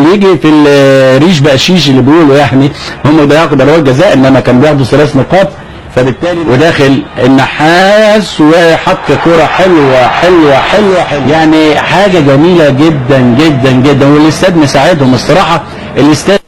ويجي في الريش بقشيش اللي بيقولوا، يعني هم ضيعوا ضربات جزاء انما كانوا بياخدوا 3 نقاط. فبالتالي وداخل النحاس وحط كرة حلوة حلوة حلوة حلوة، يعني حاجة جميلة جدا جدا جدا. والاستاد مساعدهم الصراحة، الاستاد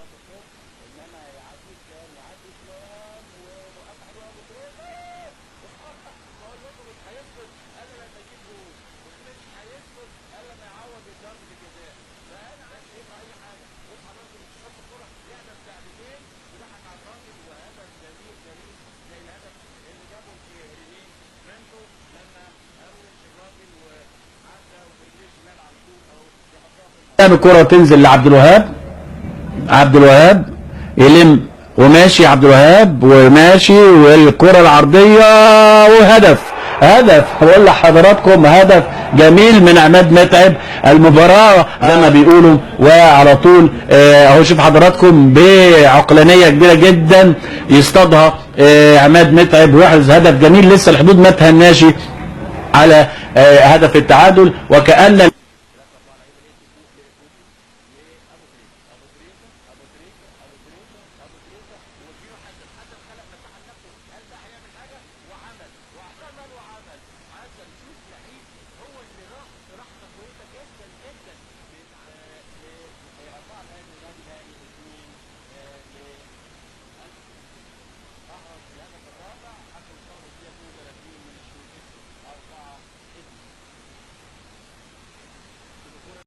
الكرة تنزل لعبد الوهاب، عبد الوهاب يلم وماشي، عبد الوهاب وماشي، والكرة العرضية وهدف، هدف. بقول لحضراتكم هدف جميل من عماد متعب. المباراة زي ما بيقولوا وعلى طول اهو شوف حضراتكم بعقلانية كبيرة جدا يصطادها عماد متعب ويحرز هدف جميل. لسه الحدود ما تهناش على هدف التعادل، وكأن